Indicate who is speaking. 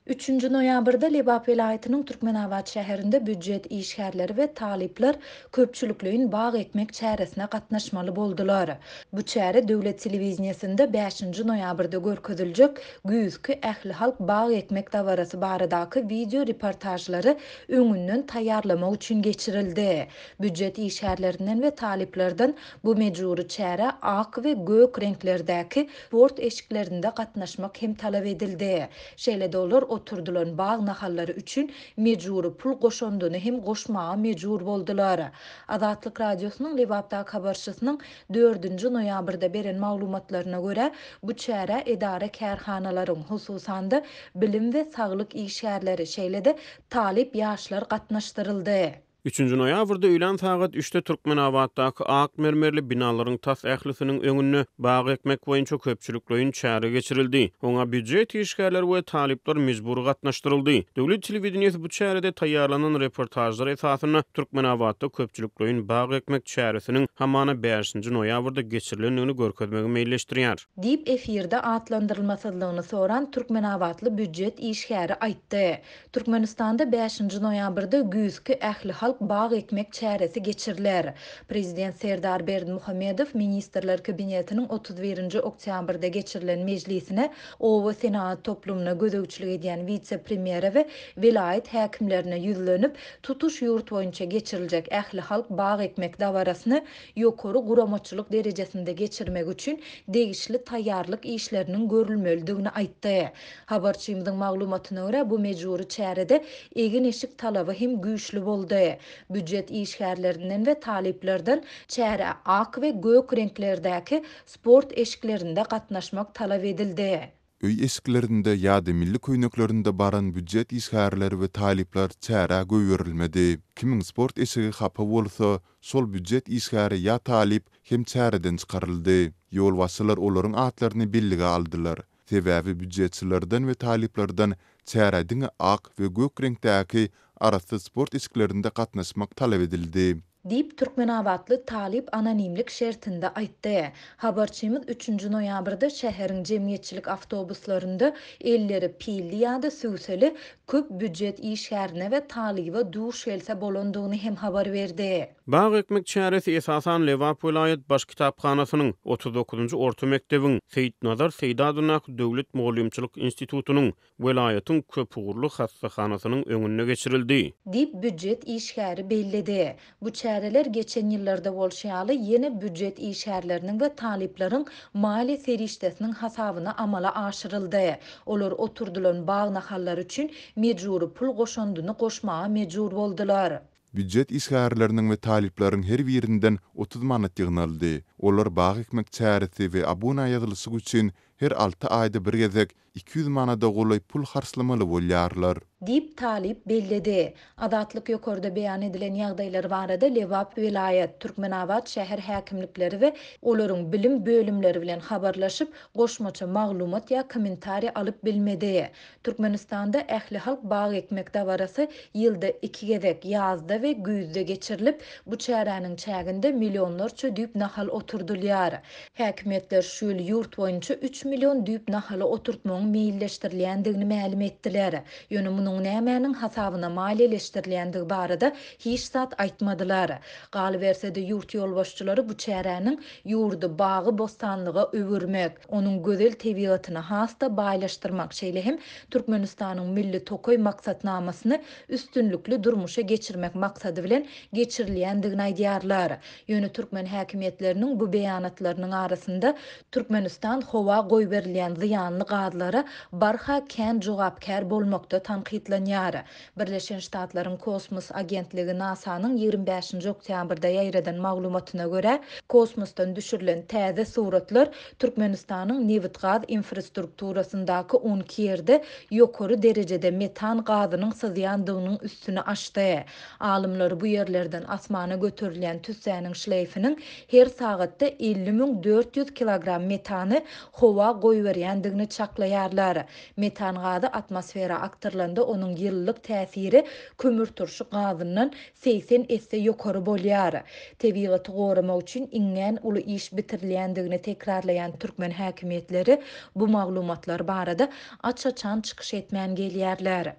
Speaker 1: Üçünji noýabrda Lebap welaýatynyň Türkmenabat şäherinde býujet işgärleri we talyplar köpçülikleýin bag ekmek çäresine gatnaşmaly boldular. Bu çäre döwlet telewideniýesinde bäşinji noýabrda görkeziljek güýzki ählihalk bag ekmek dabarasy baradaky wideo reportažlary öňünden taýýarlamak üçin geçirildi. Býujet işgärlerinden we talyplardan bu mejbury çärä ak we gök reňklerdäki sport eşiklerinde gatnaşmak hem talap edildi. Şeýle-de olar oturdylan bag nahallary üçin mejbury pul goşandyny hem goşmaga mejbur boldular. Azatlyk Radiosynyň Lebapdaky habarçysynyň dördünji noýabrda beren maglumatlaryna görä, bu çärä edara-kärhanalaryň, hususan-da, bilim we saglyk işgärleri, şeýle-de talyp ýaşlar gatnaşdyryldy.
Speaker 2: Üçünji noýabrda öýlän sagat üçde Türkmenabatdaky ak mermerli binalaryň tas ählisiniň öňünde bag ekmek boýunça köpçülikleýin çäre geçirildi. Oňa býujet işgärleri we talyplar mejbury gatnaşdyryldy. Döwlet telewideniýesi bu çärede taýýarlanan reportažlar esasynda Türkmenabatda köpçülikleýin bag ekmek çäresiniň hamana bäşinji noýabrda geçirilendigini görkezmegi meýilleşdirýär.
Speaker 1: Diýip, efirde atlandyrylmasyzlygyny soran türkmenabatly býujet işgäri aýtdy. Türkmenistanda bäşinji noýabrda güýzki ählihalk bag ekmek çäresi geçiriler. Prezident Serdar Berdimuhamedow Ministrler Kabinetiniň 31 nji oktýabrda geçirilen mejlisine oba senagat toplumyna gözegçilik edýän wise-premýere we welaýat häkimlerine ýüzlenip, tutuş ýurt boýunça geçiriljek ählihalk bag ekmek dabarasyny ýokary guramaçylyk derejesinde geçirmek üçin degişli taýýarlyk işleriniň görülmelidigini aýtdy. Habarçymyzyň maglumatyna görä, bu mejbury çärede egin-eşik talaby hem güýçli boldy. Býujet işgärlerinden we talyplardan çärä ak we gök reňklerdäki sport eşiklerinde gatnaşmak talap edildi.
Speaker 3: Öý eşiklerinde ýa-da milli köýneklerinde baran býujet işgärleri we talyplar çärä goýberilmedi. Kimiň sport eşigi hapa bolsa, şol býujet işgäri ýa talyp hem çäreden çykaryldy. Ýolbaşçylar olaryň atlaryny bellige aldylar. Sebäbi býujetçilerden we talyplardan çärä diňe ak we gök reňkdäki arassa sport eşiklerinde gatnaşmak talap edildi.
Speaker 1: Diýip, türkmenabatly talyp anonimlik şertinde aýtdy. Habarçymyz üçünji noýabrda şäheriň jemgyýetçilik awtobuslarynda elleri pilli ýa-da sübseli köp býujet işgärine we talyba duş gelse bolandygyny hem habar berdi.
Speaker 2: Bag ekmek çäresi esasan Lebap welaýat Baş kitaphanasynyň, 39-njy orta mekdebiň, Seýitnazar Seýdi adyndaky döwlet mugallymçylyk institutynyň, welaýatyň köpugurly hassahanasynyň öňünde geçirildi.
Speaker 1: Diýip, býujet işgäri belledi. Bu çäreler geçen ýyllarda bolşy ýaly, ýene býujet işgärleriniň we talyplaryň maliýe serişdesiniň hasabyna amala aşyryldy. Olar oturdylan bag nahallary üçin mejbury pul goşandyny goşmaga mejbur boldular.
Speaker 3: Býujet işgärleriniň we talyplaryň her birinden 30 manat ýygnaldy. Olar bag ekmek çäresi we abuna ýazylyşyk üçin her alty aýda bir gezek 200 manada golaý pul harçlamaly bolýarlar.
Speaker 1: Diýip, talyp belledi. Azatlyk ýokarda beýan edilen ýagdaýlar barada Lebap welaýat, Türkmenabat şäher häkimlikleri we olaryň bilim bölümleri bilen habarlaşyp, goşmaça maglumat ýa kommentariý alyp bilmedi. Türkmenistanda ählihalk bag ekmek dabarasy ýylda iki gezek, ýazda we güýzde geçirilip, bu çäräniň çäginde millionlarça düýp nahal oturdylýar. Häkimiýetler şu ýyl ýurt boýunça üç million düýp nahaly oturtmagyň meýilleşdirilýändigini mälim etdiler. Ýöne munuň nämäniň hasabyna maliýeleşdirilýändigi barada hiç zat aýtmadylar. Galyberse-de, ýurt ýolbaşçylary bu çäräniň ýurdy bagy-bossanlyga öwürmek, onuň gözel tebigatyny has-da baýlaşdyrmak, şeýle hem Türkmenistanyň Milli tokaý maksatnamasyny üstünlikli durmuşa geçirmek maksady bilen geçirilýändigini aýdýarlar. Ýöne türkmen häkimiýetleriniň bu beýanatlarynyň arasynda Türkmenistan howa goýberilýän zyýanly gazlara barha kän jogapkär bolmakda tankytlanýar. Birleşen Ştatlaryň kosmos agentligi NASA-nyň 25-nji oktýabrda ýaýradan maglumatyna görä, kosmosdan düşürilen täze suratlar Türkmenistanyň nebitgaz infrastrukturasyndaky 12 ýerde ýokary derejede metan gazynyň syzýandygynyň üstüni açdy. Alymlar bu ýerlerden asmana göterilýän tüssäniň şleýfiniň her sagatda 50 400 kilogram metany howa goýberýändigini çaklaýarlar. Metan gazy atmosfera akdyrylanda onuň ýylylyk täsiri kömürturşy gazyndan 80 esse ýokary bolýar. Tebigaty goramak üçin iňňän uly iş bitirilýändigini tekrarlaýan türkmen häkimiýetleri bu maglumatlar barada aç-açan çykyş etmän gelýärler.